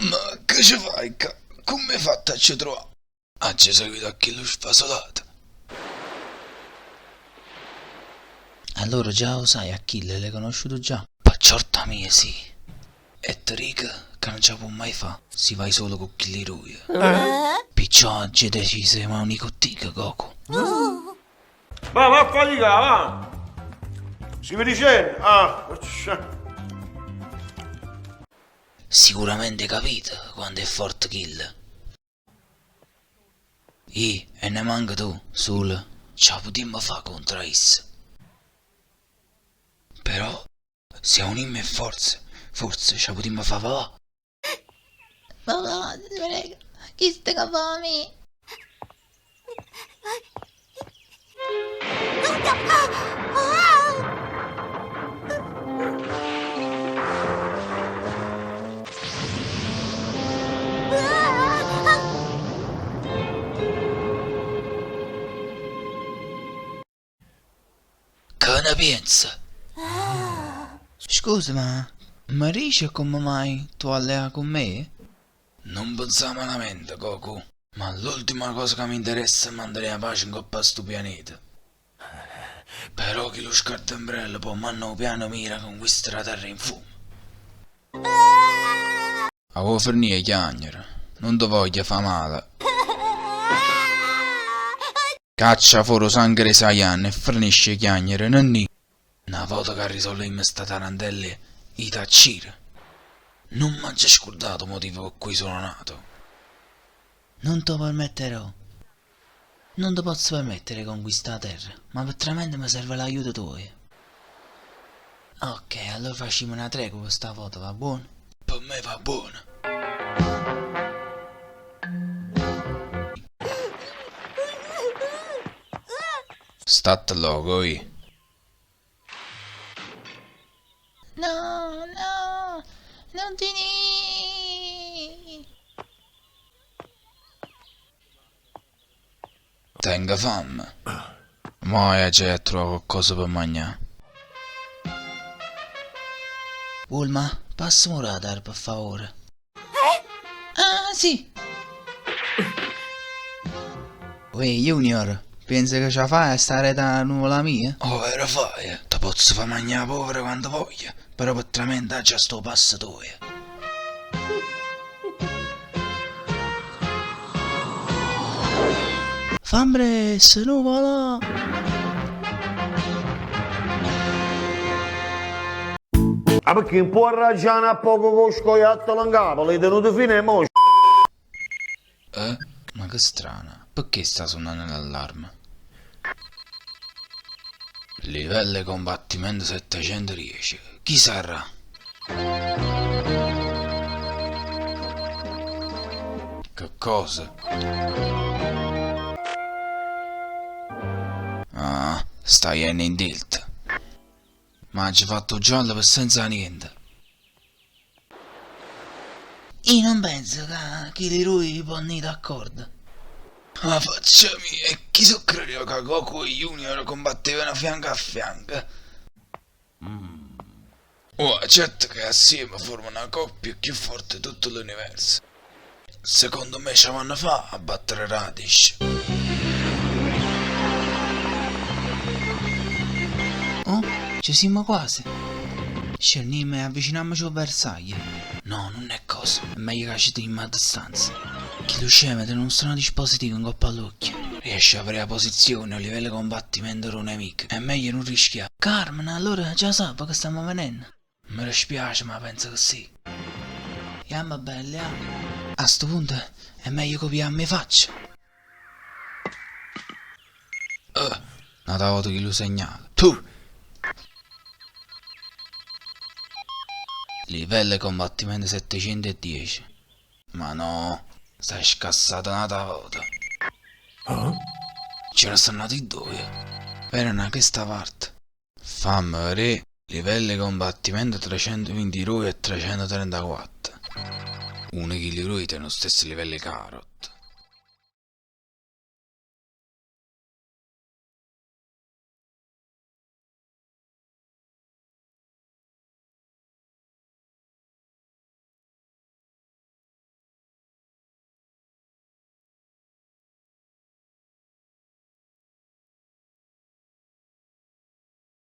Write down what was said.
Ma che ce fai ccà? Comm'hê fatto a ce truvà? Aggio seguito a chillu sfasolato. Allora già 'o sai a chillo, l'hê conosciuto già? Pe' ciorta mia sì. E te dico ca nun ce 'a può mai fà si vai solo cu chilli duje. Picciò aggio deciso 'e m'aunì cu tico, Goku. Va, va a faticà, va! Stivi dicenno? Ah, Sicuramente capito quanto è forte chillo. I' e nemmanco tu, sulo, ce 'a putimmo fà contro a isso. Però, si aunimmo 'e fforze, forse ce 'a putimmo fà pavà. Papà, ti prego, chist ca fa a me. Che ne pienze? Scusa ma me dice comme mai tu alleà cu me? Nun penzà malamente Goku, ma l'ultima cosa ca m'interessa è mantenè 'a pace 'ncopp' a stu pianeta. Però chillu scartembrello po' manna 'o piano mio d' 'a conquista d' 'a terra in fumo. A vuò fernì 'e chiagnere? Nun te voglio fa male. Caccia fore 'o sanghe d' 'e Saiyan e fernisce 'e chiagnere, nennì. Na vota ca risolvimme sta tarantella i' t'acciro. Nun m'aggio scurdato 'o motivo pe cui sono nato. Nun t' 'o permetterò. Nun te pozzo permettere 'e conquistà 'a Terra, ma pe tramente me serve l'aiuto tuojo. Ok, allora facimmo na tregua pe sta vota, va buono? Pe me va buono. Statte lloco, oì. No, no, nun ti n'ì. Tengo famme. Mo aggia jì a truvà quaccosa pe magnà. Bulma, passame 'o radar pe favore. Ah, sì! Uè, Junior, pienze che ce 'a fai a sta aret 'a nuvola mia? Overo faje? Te pozzo fa magnà povere quanto voglio, però pe tramente aggia sta 'o passo tuoje. Fa ambress, nuvola! Ah, perché non può arrangiare a poco con scoiattolo in capo, l'hai tenuto fino a mo'. Eh? Ma che strana, pecché sta sunanno l'allarme? Livello 'e combattimento 710, chi sarrà? Che cosa? Ah, sta jenno in tilt. M'aggio fatto 'o giallo pe senza niente. Io non penso ca chilli rui ponno ì d'accordo. 'A faccia mia, e chi s' 'o credeva ca Goku e Junior combattevano fianco a fianco? Uà, certo che assieme formano 'a coppia cchiù forte 'e tutto l'universo. Secondo me ce 'a vonno fa a battere Radish. Oh, ce simmo quase. Scennimme e avvicinammoce 'o bersaglio. No, nun è cosa, è meglio ca ce tenimmo a distanza. Chillu scemo tene nu strano dispositivo 'ncopp' 'a ll'uocchie. Riesce a verè 'a posizione e 'o livello 'e combattimento d' 'o nemico. È meglio nun rischià. Carmine, allora già sape che stammo venenno? Me dispiace ma penso che sì. Jamme belle, ja. A sto punto è meglio che 'o pigliammo 'e faccia. Uh, n'ata vota chillu segnale. Tu! Livello 'e combattimento 710. Ma no, s'è scassato n'ata vota. Ce ne stanno ati ddoje. Veneno 'a chesta parte. Famme vedé, livello 'e combattimento 322 e 334. Uno 'e chilli duje tene 'o stesso livello 'e Carrot.